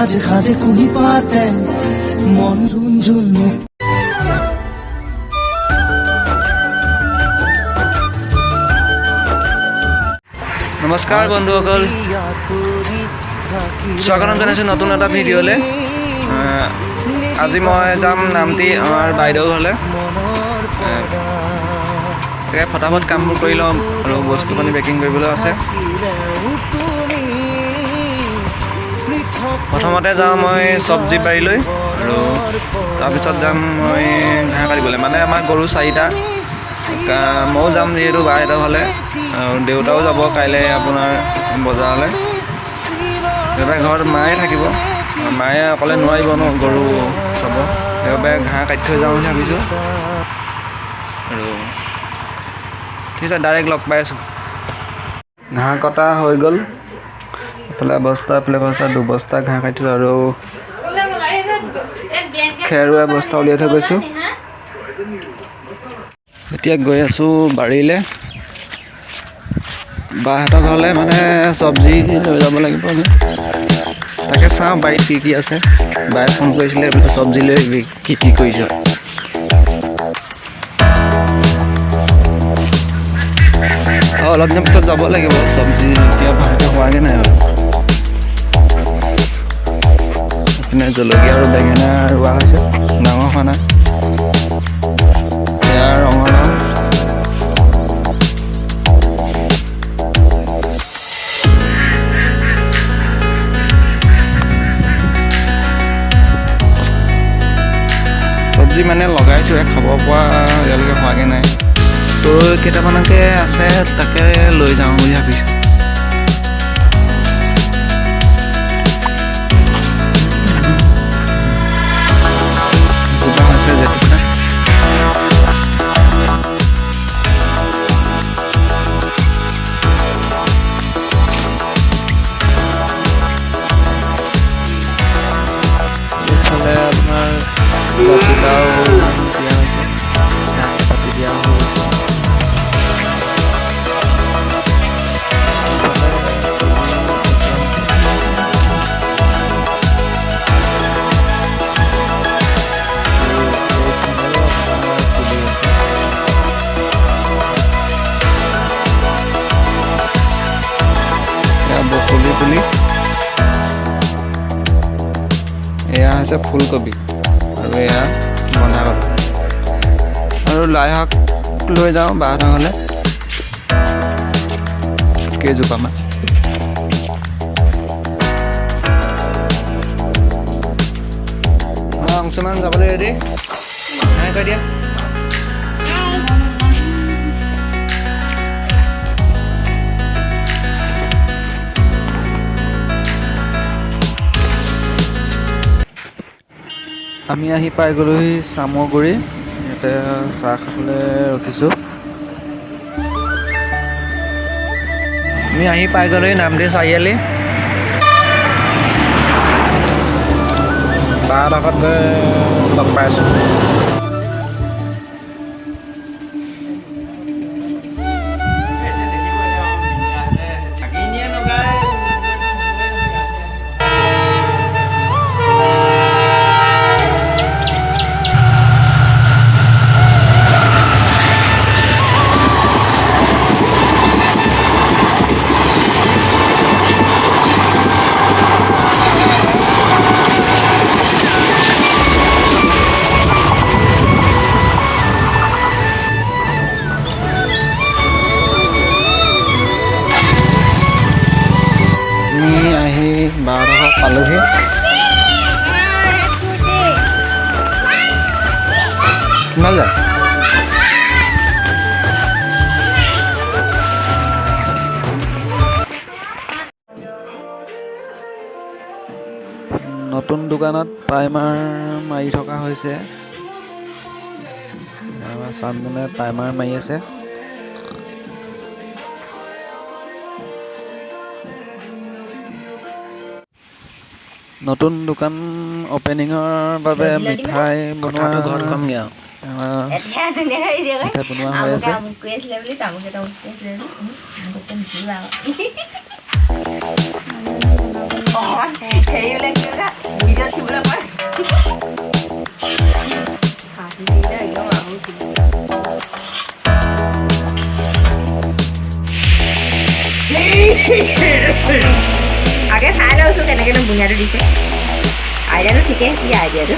সাজে সাজে কুঁহি পাতে মন ৰুণঝুন। নমস্কাৰ বন্ধুসকল, স্বাগতম জনাইছোঁ নতুন এটা ভিডিঅ'লৈ। আজি মই যাম নামতি আমাৰ বাইদেউ ঘৰলৈ। তাকে ফটাফট কামবোৰ কৰি লওঁ আৰু বস্তু পানী পেকিং কৰিবলৈ আছে। প্ৰথমতে যাওঁ মই চব্জি বাৰীলৈ আৰু তাৰপিছত যাম মই ঘাঁহ কাটিবলৈ। মানে আমাৰ গৰু চাৰিটা, ময়ো যাম যিহেতু বাইদেউ ঘৰলৈ, আৰু দেউতাও যাব কাইলৈ আপোনাৰ বজাৰলৈ। সেইবাবে ঘৰত মায়ে থাকিব, মায়ে অকলে নোৱাৰিব ন গৰু চাব, সেইবাবে ঘাঁহ কাটি থৈ যাওঁ বুলি ভাবিছোঁ। আৰু ঠিক আছে, ডাইৰেক্ট লগ পাই আছোঁ। ঘাঁহ কটা হৈ গ'ল, এফালে বস্তা এফালে বস্তা, দুবস্তা ঘাঁহ কাটিছোঁ আৰু খেৰো এবস্তা উলিয়াই থৈ গৈছোঁ। এতিয়া গৈ আছোঁ বাৰীলৈ, বাহঁতৰ ঘৰলৈ, মানে চব্জি লৈ যাব লাগিব যে। তাকে চাওঁ বাৰীত কি কি আছে। বায়ে ফোন কৰিছিলে বোলে চব্জি লৈ আহিবি, কি কি কৰিছ। আৰু অলপ দিনৰ পিছত যাব লাগিব, চব্জি এতিয়া ভালকৈ হোৱাগৈ নাই। আৰু এইপিনে জলকীয়া আৰু বেঙেনা ৰোৱা হৈছে, ডাঙৰ হোৱা নাই। এয়া ৰঙালাও। চব্জি মানে লগাইছোঁ, খাব পৰা এতিয়ালৈকে হোৱাগৈ নাই। তৈ কেইটামানকে আছে, তাকে লৈ যাওঁ বুলি ভাবিছোঁ। এজোপা হৈছে জেতুকা। এইফালে আপোনাৰ জাতিলাও দিয়া হৈছে, চাং পাতি দিয়া হৈছে। এইফালে কবি লগোৱা হৈছে। আৰু এইফালেও আপোনাৰ পুলি আছে। এয়া বকুলি পুলি, এয়া হৈছে ফুলকবি আৰু এয়া বন্ধাকবি। আৰু লাই শাক লৈ যাওঁ বাহঁতৰ ঘৰলৈ কেইজোপামান। অঁ, অংশুমান যাবলৈ ৰেডি? হাই কৈ দিয়া। আমি আহি পাই গ'লোহি চামগুৰি। ইয়াতে চাহ খাবলৈ ৰখিছোঁ। আমি আহি পাই গ'লোহি নামতি চাৰিআলি। বাহঁতৰ ঘৰত গৈ লগ পাই আছোঁ। আমি আহি বাহঁতৰ ঘৰত পালোহি। কিমান যায়? নতুন দোকানত প্ৰাইমাৰ মাৰি থকা হৈছে। আমাৰ চানমুনে প্ৰাইমাৰ মাৰি আছে। নতুন দোকান অপেনিঙৰ বাবে মিঠাই বনোৱা কথাটো ঘৰত কমগে আৰু। আমাৰ এতিয়া ধুনীয়াকে ভিডিঅ' কৰি মিঠাই বনোৱা হৈ আমুকে আছে। আমুক কৰি আছিলে বুলি, তামুকে তামুক কৰি আছিলে বুলি, আমুকে নিদিবা আকৌ। অকণমান হেৰি বোলে, কি বোলে। ভিডিঅ'ত উঠিবলৈ কয়। হাঁহি দিলে একদম আৰু উঠিব। আগে চাই লৈছোঁ কেনেকেনো বুনিয়াটো দিছে। আইডিয়াটো ঠিকেই, কি আইডিয়াটো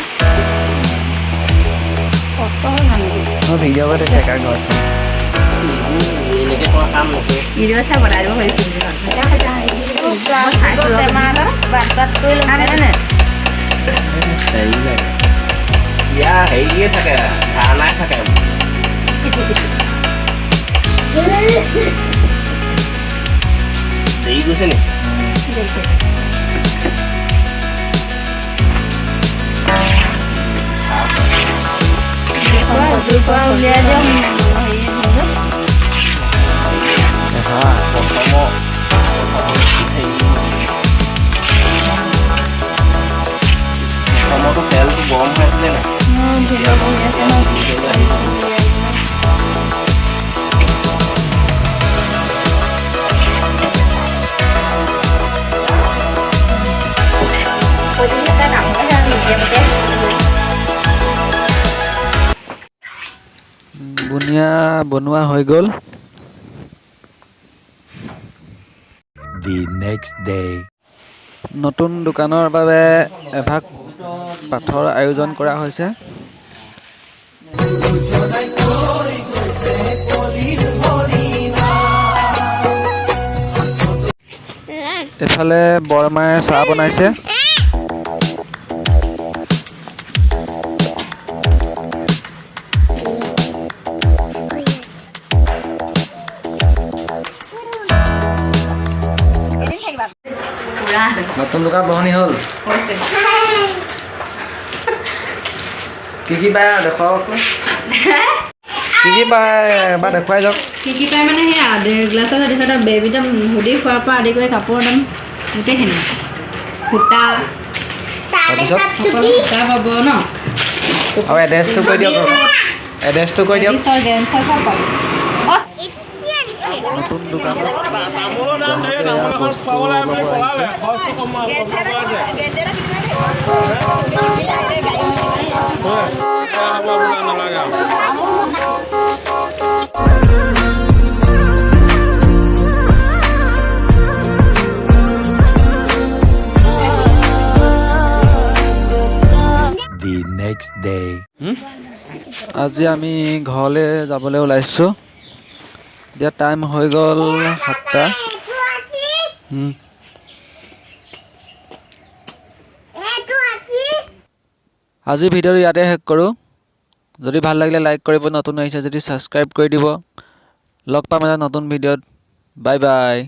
কষ্ট হয় মানুহ। মই ভিডিঅ' কৰি থাকা ঘৰত। এনেকে কৰা কাম নকৰে। ভিডিঅ' চাই বনাই দিব পাৰিছোঁ। হেৰি লাগে, ইয়াৰ হেৰিয়ে থাকে, ধানাই থাকে। দেৰি গৈছে নি? উলিয়াই দিয়ক। প্ৰথম হেৰি, প্ৰথমতো তেলটো গৰম হৈ আছিলে নাই? এতিয়া আহিছে। বুনিয়া বনোৱা হৈ গ'ল। The next day. নতুন দোকানৰ বাবে এভাগ পাঠৰ আয়োজন কৰা হৈছে। এফালে বৰমায়ে চাহ বনাইছে। পুৰা। নতুন দোকান বহনি হ'ল। হৈছে। কি কি পায় দেখুৱাওকচোন, কি কি পায় এবাৰ দেখুৱাই যাওক। কি কি পায় মানে সেয়া গ্লাছৰ তাৰপিছত বেবিদম হুডি খোৱাৰ পৰা আদি কৰি কাপোৰৰ দাম গোটেইখিনি, সূতা। তাৰপিছত? সকলো সূতা পাব ন। আৰু এড্ৰেছটো কৈ দিয়ক, এড্ৰেছটো কৈ দিয়ক। লেডিছৰ জেন্টছৰ চব পাব। নতুন দোকানত গ্ৰাহকে এয়া বস্তু ল'ব আহিছে। The next day. আজি আমি ঘৰলৈ যাবলৈ ওলাইছোঁ। এতিয়া টাইম হৈ গ'ল 7টা। আজি ভিডিঅ'টো ইয়াতে শেষ কৰোঁ। যদি ভাল লাগিলে লাইক কৰিব, নতুন আহিছে যদি ছাবস্ক্ৰাইব কৰি দিব। লগ পাম এটা নতুন ভিডিঅ'ত। Bye bye.